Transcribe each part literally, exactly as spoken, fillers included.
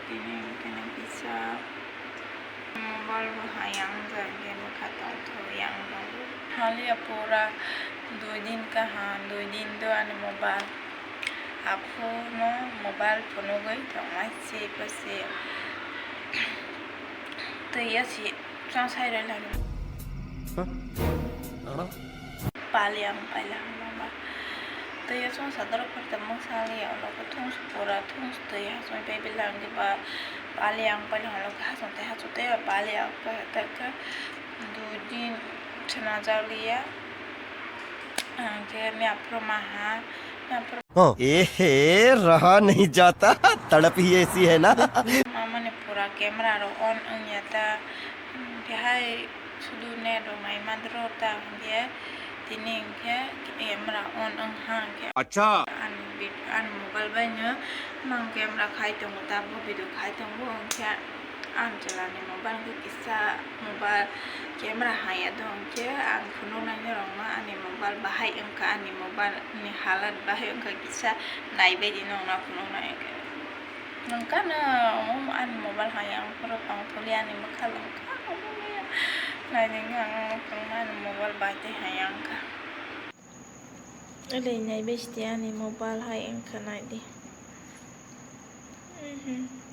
Tini tini kisa mobile bo hayang jagani bwkha tongthok yang tongo. Haliya pura dui din kaham, dui din do ani mobile. Aphuno mobile phunugwi tongmai se pase. Twi ya si chang sai rw lagi. Huh? Ano? Pali ang paila hwnba. Twi ya chang sadaro phar tamo sali ya ulo ko thung pura thung twi ya chang pai bilang ba pali ang paila ulo ko ha chang tei ha chang tei ba pali ang paila ta ka dui din chana jali ya. Ang khe miya phuru maha, miya phuru Oh. Ehe, raha nahi jata, tadap hi aisi hai na. Mamani pura camera rok on wngya ta, khe hai sudu net rok nai mandro ta hwnkhe tini hwnkhe camera on wngha hwnkhe. Acha. Ani vid-, ani mobile bai no mang camera khai tongo ta, bo video khai tongo hwnkhe. Ang chwla ni mobile khe kisa mobile camera haya do hwnkhe ang phunuknai norokno ani mobile bahai wngkha, ani mobile ni halat bahai wngkha kisa naibaidi nokna phunuknai hwnkhe. Nokano ani mobile haya wngphuru tongthokli ani bwkha longkha naidi wngkha ang ani mobile bai tei haya wngkha. Ele naibaidi ani mobile hai wngkha naidi. Mhm.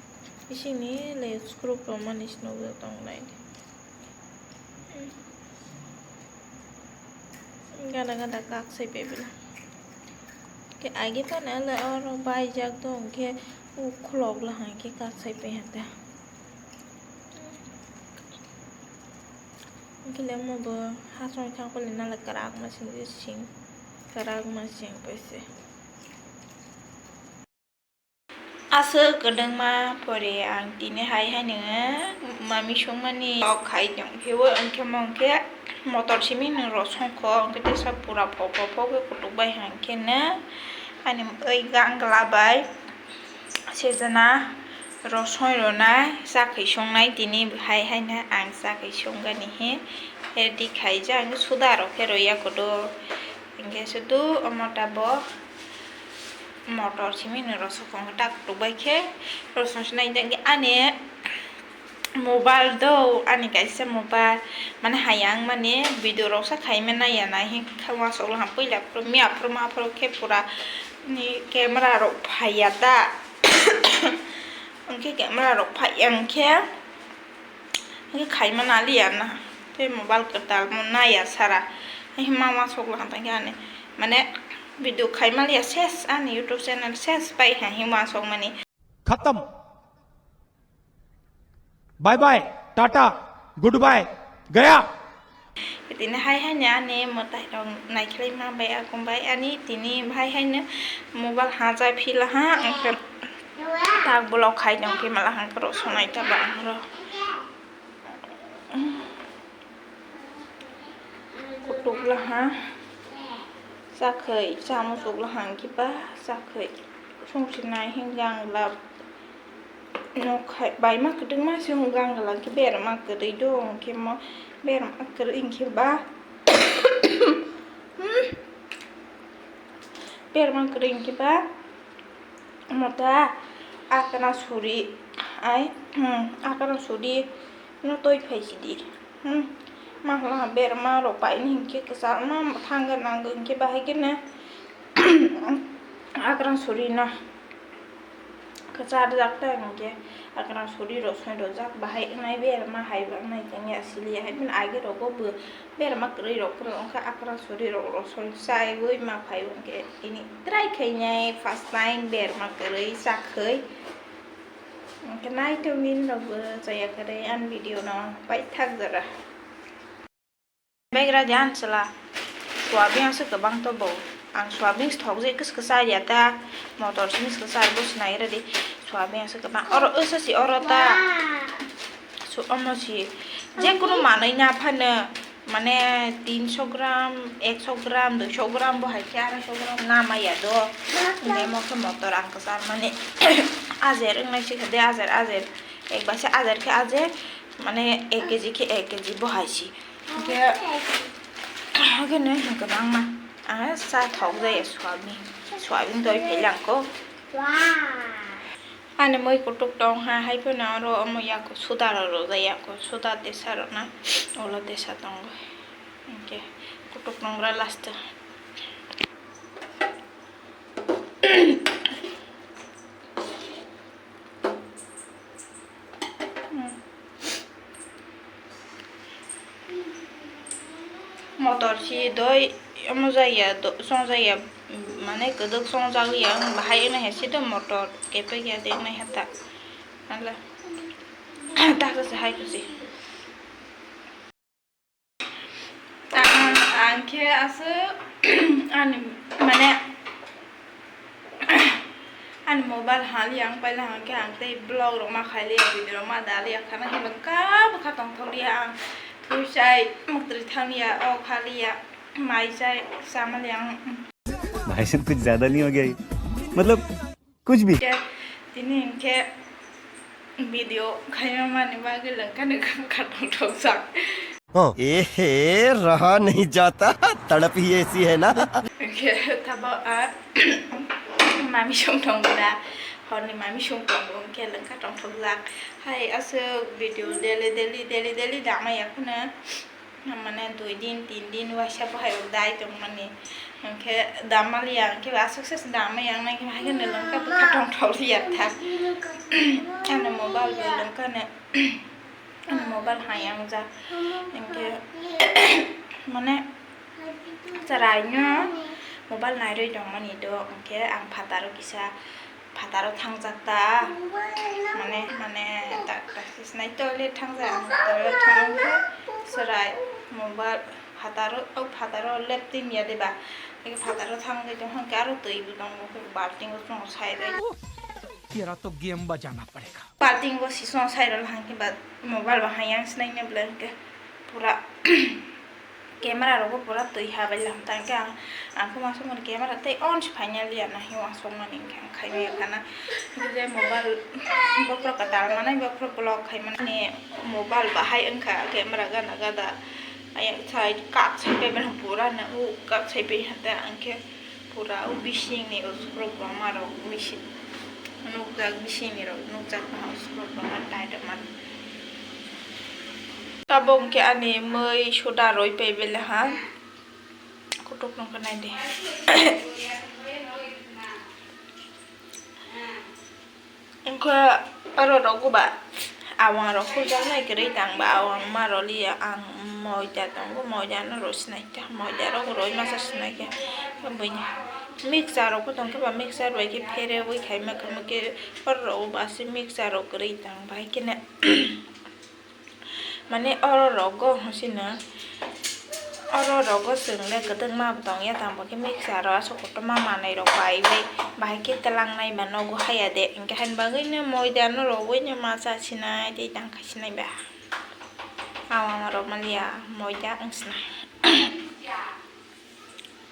Bisingni le screw rok mani se nugwi tongnai. Gada gada kak sai pebila. Ke age phano le oro baijak do hwnkhe u khulok la hwnkhe kak sai pe hata. Hwnkhe le omo bo hasong thang kuli nala kwrak ma sing sing kwrak ma sing paise. Aswk kwdwngma pore ang tini hai hai nw mami songmani kok khai tong phio, hwnkhe mo hwnkhe motor simi nw rw songkho, hwnkhe tesa pura phok phok phok khe kutuk bai hwnkhe nw ani oi gangla bai sejana rw song rwnai, chakhwi songnai tini hai hai nw ang chakhwi songgani he ready khaijak, suda rok khe rwya kutuk, hwnkhe sudu omo tabok. Motor simi no rosok kong tak tok bai khe rosong se nai jang ani mobile do ani kaisa mobile mane hayang mane video rok sa khai mani ya nai hing kha wasok lang puila miya phuru ma phuru khe pura ni camera rok phai ya ta hwnkhe camera rok phai ya hwnkhe. Hwnkhe khaima naliya na. Tei mobile kwtal mo naya sara. Hima ma sok lang tang ani. Mane video khaima liya ses ani YouTube channel ses pai ha hima sok mani. Khatam. Bye bye. Tata. Goodbye. Gaya. Tini hai hai ni ani mwtai rok naikhlai ma bai akung bai ani tini hai hai no mobile ha jai phila ha. Tak block khai tong khe mala hang pro sonai ta ba ang ro. Kutuk la ha. Sakhai, samu suk la hang khe ba sakhai. Sung sinai hing gang la. No khai, bai ma kwdwng ma se hung gang la khe ber ma kwdwi do hing khe mo ber ma kwdwi hing khe ba. Ber ma kwdwi hing khe ba. Mota akana suri ai, hmm, akana suri no toi phai sidi. Hmm, ma hla berma rok pai ni hinkhe kwchar ma thang nang hinkhe bahai khe ne akana suri no kwchar jak ta hinkhe akana suri rok soi rok jak bahai nai berma hai ba nai tang ya sili hai bin age rogo bo. Berma kwrwi rok phano wngkha akra suri rok rosoi chaiwi ma phai hwnkhe tini try khainai first time berma kwrwi chakhwi. Hwnkhe naithok nini rokbo chaya kwrwi ani video no paithak jora. Begra di ang chwla. Soyabin aswk kwbang to bo. Ang soyabin thok je kwchwksa ya ta. Motor simi swksa bo sinai rwdi. Soyabin aswk kwbang. Oro wngsa si oro ta. Su omo si. Je kunu manwi na phano. Mane tinsho gram, ekso gram, duisho gram bo hai khe araisho gram na maya do. Hwnkhe mo khe motor ang kwchar mani ajer wngnai si khe de ajer ajer. Ek bai se ajer khe ajer, mane ek kg khe ek kg bo hai si. Hwnkhe, hwnkhe nw hwnkhe bangma ang cha thok jaya soyabin, soyabin doi phailang ko. Ani mui kutuk tong ha, hai phano oro omo yaku suda rok rwjak, yaku suda tesa rok na, ulo tesa tongo. Hwnkhe kutuk nongra last o. Motor si doi omo jaya, do-, song jaya, mane kwdwk song jagwi ya, wng bahai wngna hai si do motor kepek ya de wngna hai ta. Hala. Ta kwchwi hai kwchwi. Ang, ang khe aswk ani, mane, ani mobile haliya ang paila hwnkhe ang tei vlog rok ma khailiya, video rok ma daliya, khana hinwi kha bwkha tongthokliya ang, thwi chai muktwi thangya, o khaliya, mai chai chamaliya ang. भाई साहब कुछ ज्यादा नहीं हो गया ये? मतलब कुछ भी। Khe tini hwnkhe video khaima mani bagwi lengkha ni kha tongthokjak. हाँ। ए हे, रहा नहीं जाता, तड़प ही ऐसी है ना। Hwnkhe tabo a mami song tongo da, horni mami song tongo, hwnkhe lengkha tongthokjak. Hai aswk video daily, daily, daily, daily dama ya phano. Mane dui din, tin din waisa bo hai rok dai tongmani. Hwnkhe damaliya, hwnkhe aswk se damai yang nai, hwnkhe hai kheno lengkha bwkha tongthokliya tha. Ani mobile bo lengkha ne, ani mobile hai yang ja. Hwnkhe, mane, chwraino mobile nairwi tongmani do, hwnkhe ang phataro kisa phataro thangjak ta, mane, mane, ta, ta, sinai toilet thangjak, ang toilet thangkhe chwrai mobile phataro, o phataro laptop ya deba, eke phataro thangwi tong hwnkhe aro twi bo tongo, baltingo chwng sai rwi. तेरा तो गेम बजाना पड़ेगा। Baltingo si chwng sai rwi hwnkhe ba mobile bo hai yang sinai ne bwlai hwnkhe pura. Camera rok bo pura twi ha bai lam ta hwnkhe ang, ang khe uansukmani camera tei on se phaina liya na hwnwi uansukmani hwnkhe ang khaimaya khana. Hwnkhe je mobile bokhorok kwtal manai bokhorok vlog khaimani mobile bahai wngkha camera gana gada. Ayang sai kak sai pai mano pura na u kak sai pai hata hwnkhe. Pura o bisingni usuk rok roma rok misi-, nukjak, bisingni rok nukjak, usuk rok roma tai rok ma. Tabok hwnkhe ani mui soda roi pai bele ha. Kutuk nokha nai de. Wngkha aro rok go ba awang rok hujaknai kwrwi tang ba awang ma rw liya ang moida tongo moida no rw sinai kha moida rok rw masa sinai kha buini mixture rok bo tong khe ba mixture bai khe pherewi khai ma khe oro rok bo aswk mixture rok kwrwi tang bai khe ne. Mane oro rogo hosina, oro rogo chwng le kwdwkma bo tongya, tamo khe mixture o aswk kotorma manwi rok bai bai bahai khe twlangnai ba nogo haya de, hwnkhe haini bagwi no moida no rogwi no ma cha sinai tei tang khai sinai ba. Awang rok manya moida wng sinai.